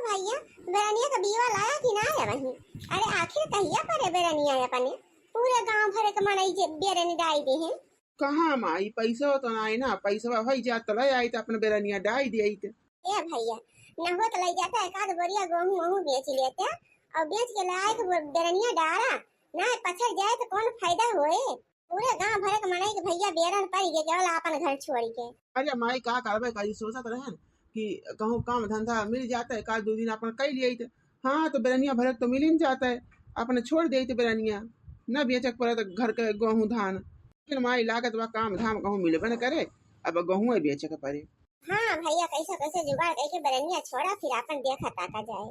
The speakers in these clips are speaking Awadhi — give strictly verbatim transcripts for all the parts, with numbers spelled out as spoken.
भैया, बेरनिया का बीवा लाया कि ना है वहीं? अरे आखिर कहिया परे बेरनिया अपने? पूरे गांव भरे के मनई जे बेरनी डाई दे हैं। कहाँ माई, पैसा तो ना है ना, पैसा भाई जात तो ले आई तो अपने बेरनिया डाई दे आई तो। ए भैया, न हो तो ले जाता एक आध बोरिया गेहूं वहूं बेच लेते और बेच के ले आए तो वो बेरनिया डाला ना, पछड़ जाए तो कौन फायदा होए? पूरे गांव भरे के मनई के भैया बेरन पड़ गए केवल आपन घर छोड़ के। अरे माई का करबे, कहीं सोचत रहन कि कहूँ काम धंधा मिल जाता है, एक आध दो दिन अपन कई लिए तो। हाँ, तो बेरनिया भरे तो मिल ही जाता है, अपने छोड़ दे तो बेरनिया न बेचक पड़े तो घर के गेहूं धान। लेकिन माई लागत बा काम धाम कहूँ मिलबे न करे, अब गेहूं बेचे के पड़े। हाँ भैया, कैसे कैसे जुगाड़ करके बेरनिया छोड़ा, फिर अपन देखा ताका जाए।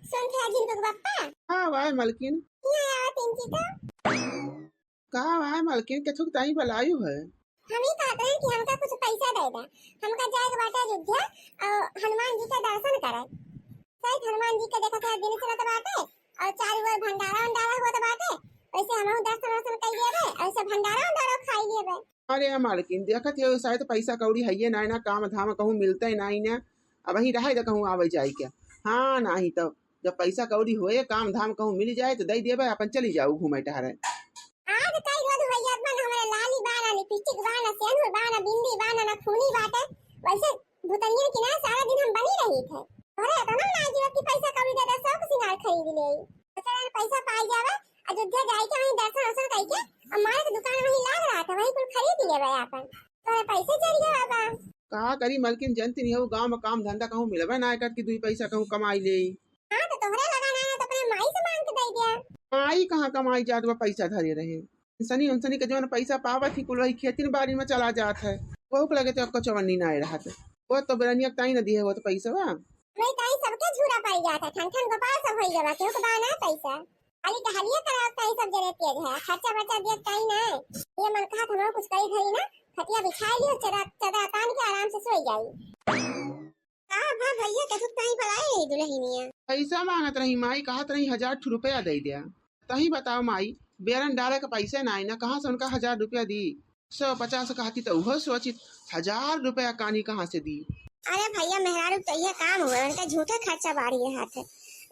सुनत है झिनकू के बप्पा? का वाय मलकिन? यहाँ आवा पिंकी तो। का वाय मलकिन, केथुक ताई बलायु है? हम ही कहत रहे कि हमका कुछ पैसा दे दे, हमका जाए के बाटे अयोध्या और हनुमान जी के दर्शन करे। सहित हनुमान जी के देखत है दिन चलत बाटे और चारों ओर भंडारा उंडारा होत बाटे, वैसे हमहू दर्शन वर्शन कर लेबे, ऐसे भंडारा उंडारा खाई लेबे। अरे मालकिन, देखत है शायद पैसा कौड़ी है ये ना, ना काम धाम कहूँ मिलते ना ही ना, अब वहीं रहे तो कहूँ आवे जाए के। हाँ, नाही तो जब पैसा कौड़ी होए, काम धाम कहूँ मिल जाए तो दे देबे, अपन चली जाऊ घूमे टहरे। आज कई रोज होई जात बा ना, हमरे लाली बा ना, लिपस्टिक बा ना, सेनुर बा ना, बिंदी बा ना, ना खूनी बाटे। वैसे भूतनिया की ना सारा दिन हम बनी रही थे। अरे इतना ना जीवत की पैसा कौड़ी दे दे, शौक सिंगार खरीद ले। तो चलन पैसा पाई जावे, अयोध्या जाए के वहीं दर्शन वर्शन करके और मारे के दुकान वहीं लाग रहा था, वहीं कुल खरीद लेबे अपन। तोरे पैसे चल गया बाबा। का करी मलकिन, जनती नहीं हो, गाँव में काम धंधा कहूँ मिलबे ना करत कि दुई पैसा कहूँ कमाई ले। हाँ, तो तोहरे लगा ना है, तो अपने माई से मांग के दे दिया। माई कहाँ कमाई जात बा, पैसा धरे रहे। सनी उनसनी के जौन पैसा पावत ही, कुल वही खेती बाड़ी में चला जात है। वहू के लगे तो एक्को चवन्नी ना रहत। वो तो बेरनिया के ताई न दिए, वो तो पैसा बा। नहीं, ताई सबके झूरा पड़ जात है, ठन ठन गोपाल सब होई गवा, केहू के बा ना पैसा। खाली टहलिए करावत ताई सब जने तेज है, खर्चा बर्चा दियत ताई ना। ये मन कहा हम कुछ कई घड़ी ना, खटिया बिछाई लियो, चदा, चदा तान के आराम से सोई जाई। का भा भैया, केथुक ताई बलाए रही दुल्हनिया? पैसा मांगत रही माई, कहत रही हजार ठो रुपया दे दिया। तही बताओ माई, बेरन डाले के पैसे ना आई ना, कहाँ से उनका हजार रुपया दी? सौ पचास कहती तो उहो सोचित, हजार रुपया कानी कहाँ से दी? अरे भैया, मेहरारू के तो यह काम हुए, उनका झूठे खर्चा बाढ़ी रहत है।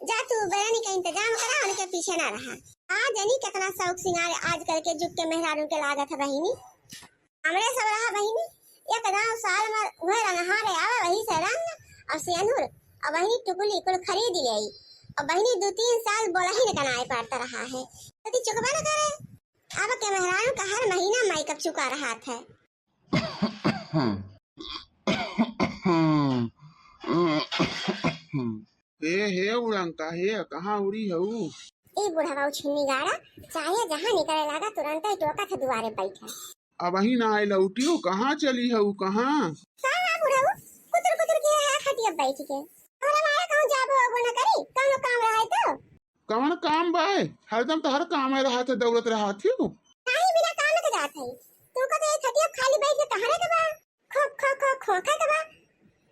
जा तू बेरनी का इंतजाम करा, उनके पीछे ना रहा। आ जनी कितना शौक सिंगार आजकल के जुग के मेहरारू के लागत है बहिनी। हमरे सब रहा बहिनी, एक दांव साल में वह रंगहारे आवे, वही से रंग और सेनुर और वही टुकली कुल खरीद गई। और बहिनी दो तीन साल बोला ही न कनाए पड़ता रहा है, कभी चुकबा न करे। अब के मेहरारू का हर महीना मेकअप चुका रहा था। हे, हे उड़ंका, हे, कहाँ उड़ी हऊ? ई बुढ़वा उछिन्नी गाड़ा, चाहे जहाँ निकले लागा, तुरंत ही टोका थे दुआरे बैठा। अबही ना आए लौटियो, कहाँ चली हऊ, कहाँ? का है बुढ़ऊ? कुतुर कुतुर के है खटिया बैठ के। हमरा मारे कहूँ जाबो अबो न करी, कौनो काम रहे तो? कवन काम बाय? हरदम तो हर काम में रहत है, दौड़त रहत हो। नाही, बिना काम के जात है। तू को तो ये खटिया खाली बैठ के टहरे के बा। खो, खो, खो, खो, खो के बा।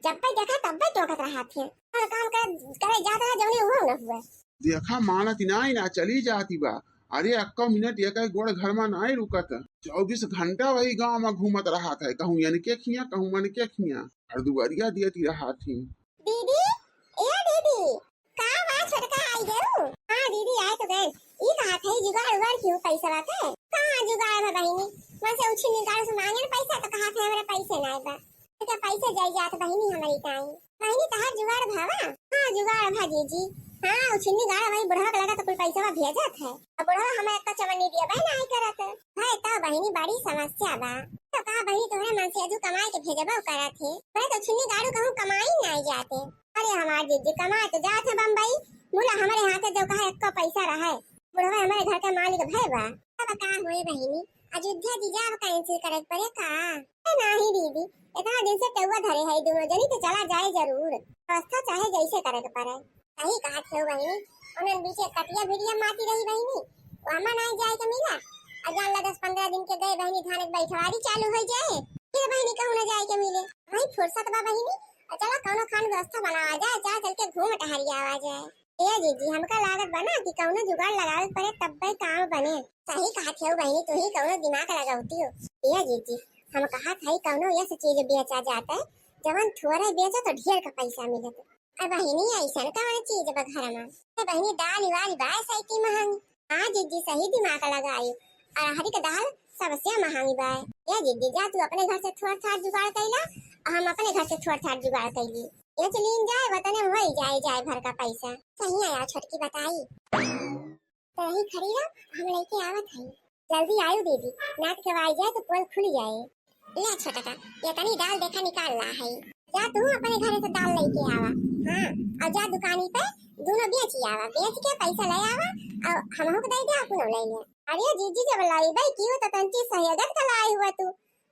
जब पे देखा तब पे टोकत रहत है। और काम करे, करे जात रहा, जौने उहो न हुआ। देखा, मानत नाही ना, चली जाती बा। अरे, अक्का मिनट एक गोड़ घर में नाही रुकत। चउबीस घंटा वही गाँव में घूमत रहत है, कहूँ इनके खिया, कहूँ मन के खिया, और दुआरिया दियती रहत ही। दीदी, ए दीदी, का बा छोटका, आई गऊ? हाँ दीदी, आए तो गए। ई कहा थे जुगाड़ उगाड़ क्यों पैसा बाटे? कहाँ जुगाड़ बा बहिनी? वैसे उछिन्नी गाड़ू से मांगे न पैसा तो कहा थे हमरे पैसे ना बा। तो पैसे जाई जात बहिनी हमारी काई। बहिनी तहार जुगाड़ भावा? हाँ जुगाड़ भा जीजी। हाँ उछिन्नी गाड़ा वही बुढ़वा के लगा तो कुल पैसा भेजत है। अब बुढ़वा हमें एक चवन्नी दिया बहन आई करत। भाई तो बहिनी बड़ी समस्या बा। तो कहा बहिनी तोहरे मन से अजू कमाए के भेजबो करत है। भाई तो उछिन्नी गाड़ू कहूँ कमाई नहीं जाते। अरे हमार जीजी कमाए तो जात है बम्बई। मुला हमारे हाथे जो कहा एक पैसा रहा है। बुढ़वा हमारे घर का मालिक भय बा। अब का होए बहिनी? अयोध्या जी जाब cancel करे के पड़े का? ए नाही दीदी, इतना दिन से टेउआ धरे है दोनों जनी, तो चला जाए जरूर, व्यवस्था चाहे जैसे करे के पड़े। सही कहा थे बहिनी, उन्हन बीचे कटिया भिड़िया माती रही बहिनी, वो अम्मा नाही जाए के मिला। और जान ला दस पन्द्रह दिन के गए बहिनी, धान के बैठवारी चालू हो जाए, फिर बहिनी कहूँ ना जाए के मिले। वही फुर्सत बा बहिनी, और चला कौनो खान व्यवस्था बनावा जाए, चला चल के घूम टहरिया आवा जाए। ए जीजी, हमका लागत बा ना कि कौनो जुगाड़ लगावे के पड़े तब्बे काम बने। सही कहत हऊ बहिनी, तू ही कौनो दिमाग लगौती हो। ए जीजी, हम कहत हई कौनो ऐसे चीज बेचा जात है, जवन थोड़े बेचो तो ढेर का पैसा मिलत। ए बहिनी, अइसन कवन चीज बा घर में? ए बहिनी, दाल वाल बाय सही की महंगी। हाँ जिज्जी, सही दिमाग लगाई। अरहरी के दाल सबसे महंगी बाय। ए जिज्जी, जा तू अपने घर से थोड़ थाड़ जुगाड़ कइला, और हम अपने घर से थोड़ थाड़ जुगाड़ कइली। ये चलीन जाए, वतने में वही जाए, जाए भर का पैसा। सही है यार छोटकी बताई। तो यही खड़ी रहो, हम लेके आवत हई। जल्दी आयु दीदी, नात के आई जाए तो पोल खुल जाए। ले छोटका, ये तनी दाल देखा निकाल ला है। जा तू अपने घरे से दाल लेके आवा। हाँ, और जा दुकानी पे दोनों बेच आवा, बेच के पैसा ले आवा, और हमहू के दे दे, अपनो ले ले। अरे जीजी, जब लाइबे की हो तो तंची सहेगत का लाई हुआ तू।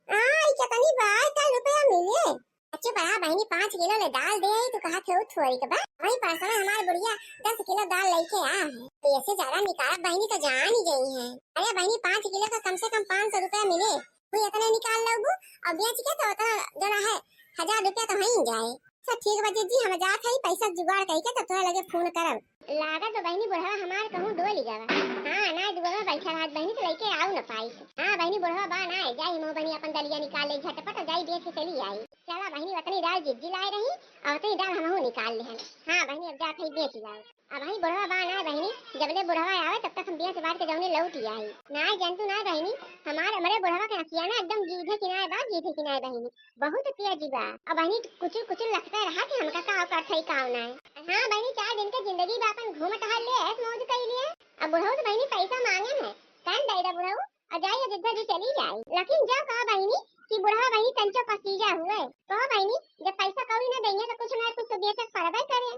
हाँ, ई कितनी बार का रुपया मिले? अच्छा बड़ा बहिनी, पाँच किलो ले दाल दे आई, तू कहा थे थोड़ी के बा। वही परसवा हमार बुढ़िया दस किलो दाल लेके आ है। तो ऐसे ज्यादा निकाल बहिनी तो जान ही गई है। अरे बहिनी, पाँच किलो का कम से कम पाँच सौ रुपया मिले, तू इतने निकाल लेबू और बेच के तो उतना जना है, हजार रुपया तो हो ही जाए। अच्छा ठीक बा जीजी, हम जात हई, पैसा जुगाड़ कइके तो तोहरे लगे फोन करब। लागत बा बहिनी बुढ़वा हमार कहूँ डोली गवा। हाँ, ना दुआर में बैठा रहत बहिनी तो लेके आऊ न पाई। हाँ बहिनी बुढ़वा बा ना, जाई मो बहिनी अपन दलिया निकाल ले झटपट और जाई बेच के चली आई। चला बहिनी, उतनी दाल जीजी लाए रही और उतनी दाल हमहू निकाल लेहन। हाँ बहिनी, अब जात हई बेच लाओ। अब भाई बुढ़वा बा ना बहिनी, जबले बुढ़वा आवे तब तक हम बेच बाच के जौने लौट ही आई। ना जंतु ना बहिनी, हमार हमरे बुढ़वा के अँखिया ना एकदम गीधे किनाए बा, गीधे किनाए बहिनी, बहुत तेज बा। अब बहिनी कुचुर कुचुर लखते रहा कि हमका का करत है का ना। हाँ बहिनी, चार दिन के जिंदगी बा, अपन घूम टहल ले, ऐश मौज कई लिए। अब बुढ़ऊ तो बहिनी पैसा मांगे है, कौन दे दे बुढ़ऊ? और जाई अयोध्या जी चली जाई। लेकिन जब कहा बहिनी कि बुढ़वा बहिनी तंचो पसीजा हुए, कहा बहिनी जब पैसा कौड़ी ना देंगे तो कुछ ना कुछ तो बेचक पड़बे करे।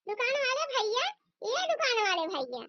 दुकान वाले भैया, ये दुकान वाले भैया,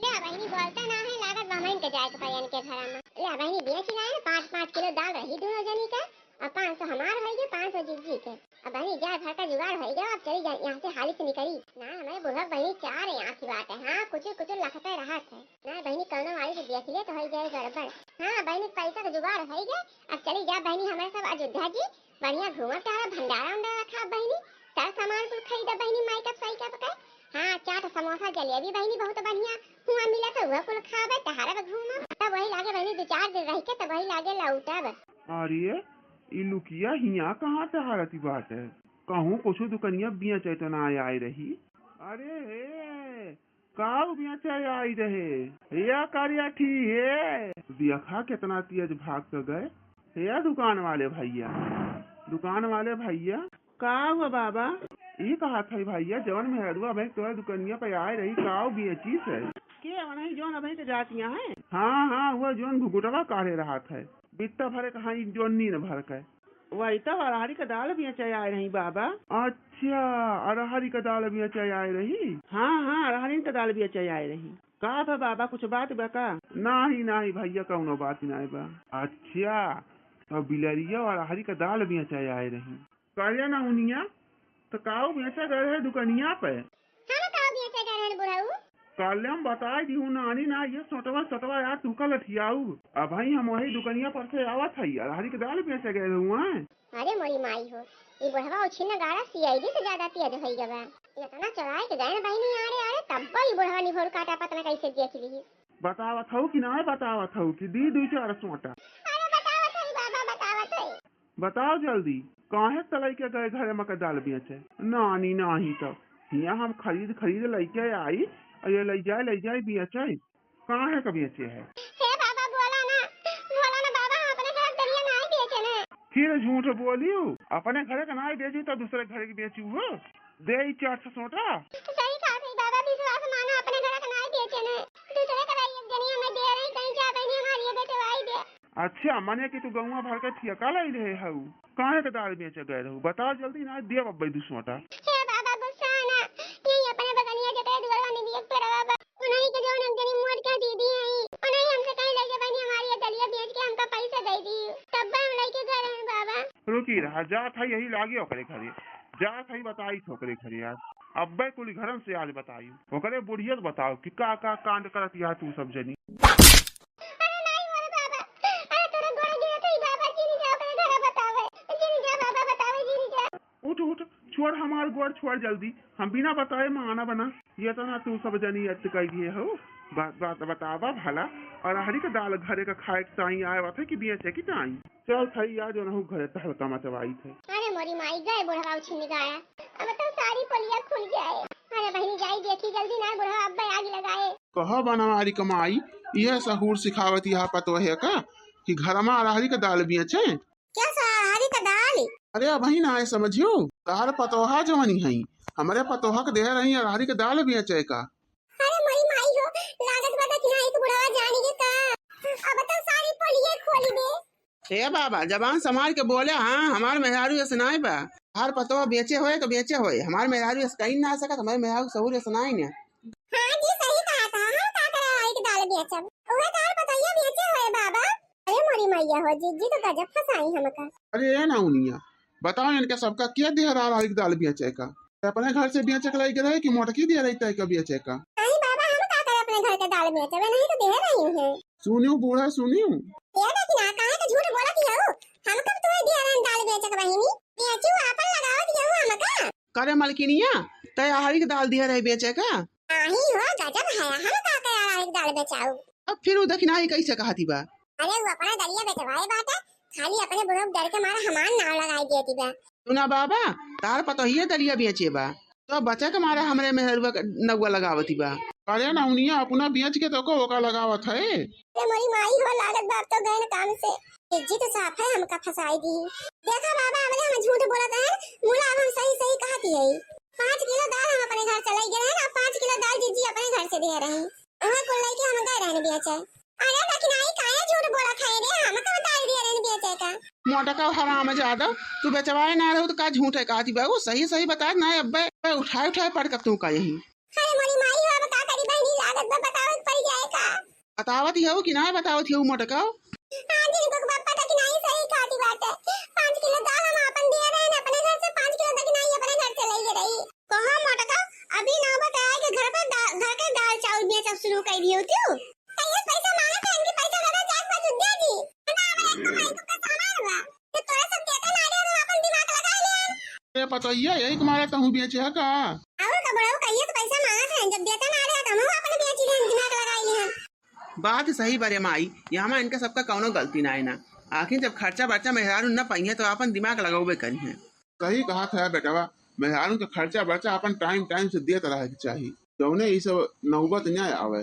ले बहिनी बोलता ना है, लागत बा हमन के जाए के पयन के घरा में। ले बहिनी बेच लाए पाँच पाँच किलो दाल रही दोनों जनी का, और पाँच सौ हमार होई गए, पाँच सौ जीजी के। अब बहिनी जा घर का जुगाड़ होई गया, अब चली जा यहाँ से हाली से निकली। ना हमारे बुढ़वा बहिनी चार आँखी बात है, हाँ कुचुर कुचुर लखते रहत है। ना बहिनी कौनो वाली से देख ले तो होई जाए गड़बड़। हाँ बहिनी पैसा का जुगाड़ होई गए, अब चली जा बहिनी हमारे सब अयोध्या जी, बढ़िया घूमब टहरब, भंडारा उंडारा खाब बहिनी, सर सामान कुल खरीदब बहिनी, मेकअप साइकअप के। हाँ चाट समोसा जलेबी बहिनी बहुत बढ़िया हुआ मिला तो वह कुल खाबे टहरब घूमब, तब वही लागे बहिनी दो चार दिन रह के तब वही लागे लौटब। अरे ई लुकिया हिया कहाँ टहरती बाटे? कहूँ कुछ दुकनिया बिया चैतना आए रही। अरे हे, काऊ बेचे आई रहे? या करिया ठी हे, देखा कितना तेज भाग के गए। हे दुकान वाले भैया, दुकान वाले भैया। का हुआ बाबा? ई कहा था भैया, जवन मेहरुआ अबे तोरे दुकनिया पे आए रही, काऊ बेची से? के वनही जौन अबे के जातिया है? हाँ, हाँ, वो जौन घुघुटवा काढ़े रहा था, बित्ता भरे कहाँ, ई जौन नीन भर के। वही तो अरहरी का दाल बेचे आए रही बाबा। अच्छा, अरहरी का दाल बेचे आए रही? हाँ, हाँ, अरहरी का दाल बेचे आए रही। का बा बाबा, कुछ बात बा का? नाही, नाही भैया, कौनो बात नाही बा। अच्छा, तो बिलरिया अरहरी का दाल बेचे आए रही। करिया ना उनिया, तो काऊ बेचे गए रहे दुकनिया पे? हम काऊ बेचे गए रहन बुढ़ऊ? काले हम बताई दी हूँ नानी ना, ये सोटवा सोटवा यार तू का लठियाऊ। अब भाई हम वही दुकनिया पर से आवत हई, अरहरी के दाल बेचे गए रहू हैं। अरे मोरी माई हो, ई बुढ़वा उछिन गाड़ा सीआईडी से ज्यादा तेज होई गवा। इतना चढ़ाई के गए ना बहिनी, अरे अरे तब ई बुढ़वा निभोर काटा पतना कैसे देख ली। बतावत हऊ कि ना बतावत हऊ कि दी दू चार सोटा। अरे बतावत हई बाबा, बतावत हई। बताओ जल्दी, काहे से लइके गए घरे में के दाल बेचे? नानी, नाही तो हियाँ हम खरीद खरीद लइके आई, और ये लइ जाए, लइ जाए बेचे। काहे के बेचे है? हे बाबा, बोला ना, बोला ना बाबा, हम अपने घर के दलिया नाही बेचे ने। फिर झूठ बोलियो, अपने घरे के नाही बेची तो दूसरे घरे के बेची हो? दे ई चार सौ सोटा। सही कहा थे बाबा, विश्वास माना, अपने घर के नाही बेचे ने, दूसरे के रही एक जनी हमें दे रही, कहीं जा बहनी हमारी ये बेचवाई दे। अच्छा, मने कि तू गौवा भर के ठेका लाई रहे हऊ? काहे के दाल बेचे गए रहू? बताओ जल्दी, ना देब अब्बे दू सोटा। हे बाबा, गुस्सा ना, यही अपने बगनिया जतरे दुआरवा निबियक पे रवा बा, उन्हीं के जौन एक जनी मोट के दीदी हई, उन्हीं हमसे कहीं लइके बहनी हमारी ये दलिया बेच के हमका पैसा दे दी, तब हम लइके गए रहन बाबा। रुकी रहा, जात हई यही लागे ओकरे घरे, जात हई बताई थे ओकरे घरे आज, अब्बे कुल घरन से आज बताई, ओकरे बुढ़िया से बताओ कि का का कांड करत यह तू सब जनी। अरे नाही मोरे बाबा, अरे तोरे गोड़ गिरत हई बाबा, जिन जा ओकरे घरे बतावे, जिन जा बाबा बतावे, जिन जा। उठ उठ, छोड़ हमार गोड़, छोड़ जल्दी, हम बिना बताए माना बना। ये तो ना तू सब जनी अटकाई दिए हो, बात बात बतावा भला, अरहरी के दाल घरे का खाए के ताई आए बात है कि बेचे कि ताई? चल थई आज ओनहु घरे तहलका मचवाई थे। अरे मोरी माई, गए बुढ़वा उछिन गाया, अब तो सारी पोलिया अरे बहिनी, जाई देखी जल्दी ना, बुढ़वा अब्बे आगी लगाए। कह बनवारी कमाई, यह सहूर सिखावत यह पतोहे का कि घर में अरहरी का दाल बेचे। क्या सो अरहरी का दाल? अरे अबही ना आए समझियो, तहर पतोहा जवनी हई, हमरे पतोहा के देह रही अरहरी का दाल बेचे का। अरे मोरी माई हो, लागत बा कि हाँ, एक बुढ़वा जानी के का। अब तो सारी पोलिये खोली दे। हे बाबा, जबान संभाल के बोले, हाँ, हमार मेहरारू ऐसे नाई बा। हमार पतोह बेचे होए तो बेचे होए, हमार मेहरारू ऐसे कहीं ना आ सकत, हमार मेहरारू सहूर ऐसे नाई ने। हाँ जी, सही कहा था, हम का करे एक दाल बेचब, उहे दाल पतोहिया बेचे होए बाबा। अरे मोरी मैया हो, जीजी तो गजब फंसाई हमका। अरे ए नौनिया, बताओ इनके सबका क्या देह रहा एक दाल बेचे का? अपने घर से बेचे के लाई रहे कि मोटकी दे रही तय का बेचे का? नहीं बाबा, हम का करे अपने घर के दाल बेचबे, नहीं तो दे रही है। सुनियो बूढ़ा, सुनियो। ए दखिना, काहे के झूठ बोलत हऊ? हम कब तुम्हें दिया रहन दाल बेचक बहिनी? बेचू आपन लगावत हऊ हमका। करे मलकिनिया, तय अरहरी के दाल दिया रहे बेचे का? नाही हो, गजब है, हम का करे अरहरी के दाल बेचाऊ? अब फिर उ दखिना ही कैसे कहती बा? अरे वो अपना दलिया बेचवाए बाटे, खाली अपने बुढ़ऊ के डर के मारे हमार नाव लगाई देती बा। सुना बाबा, तार पतोहिए दलिया बेचे बा। तो बचा के मारे हमरे मेहरुआ के नौआ लगावती बा। अरे नौनिया, अपना बेच के तो को ओका लगावत है। अरे मोरी माई हो, लागत बाप तो गए न काम से। इज्जत साफ है, हमका फंसाई दी। देखा बाबा, अब हम झूठ बोलत है, मुला अब हम सही सही कहती है। पाँच किलो दाल हम अपने घर से लई गए हैं ना, पाँच किलो दाल जीजी अपने घर से दे रहे हैं। वहाँ कुल लइके हम गए रहने बेचे। अरे दखिनाई, काहे झूठ बोलत है रे? हम तो दाल दिए रहने बेचे का। मोटका हराम ज्यादा, तू बेचवाए ना रहू तो का झूठ है कहती बा? वो सही सही बता ना, अब्बे उठाए उठाए पटकब तू का यही। अरे मोरी माई हो, अब का करी बहिनी, लागत बा बतावे के पड़ जाए का। बतावत ही हऊ कि ना बतावत ही हऊ मोटका? हाँ जी, रुको बापा, दखिनाई सही खाती बात है। पाँच किलो दाल हम अपन दिए रहे ना अपने घर से, पाँच किलो दखिनाई अपने घर से ले रही। कहो मोटका, अभी नौबत आए के घर पे दा-, घर के दाल चाउर बेचब शुरू कर दियो तू। कहिए पैसा मांगत है, इनके पैसा ज्यादा जात बा, तू दे दी। ना, हमारे एक तो भाई को का सामान हुआ। तो तोरा सब देते ना रहे, हम अपन दिमाग लगा ले। ए पतोहिया, यही तुम्हारा तहूँ बेचे है का? और का बुढ़ऊ कहिए तो पैसा मांगत है, जब देते ना रहे तो हम अपन बेची ले, दिमाग लगा ले हम। बात सही बा रे माई, यहाँ इनका सबका कौनो गलती ना है ना। आखिर जब खर्चा बर्चा मेहरारू न पाई है तो अपन दिमाग लगौबे करी है। सही कहा था बेटवा, मेहरारू के खर्चा बर्चा अपन टाइम टाइम से देत रहे के चाही, जौने ई सब नौबत न आवे।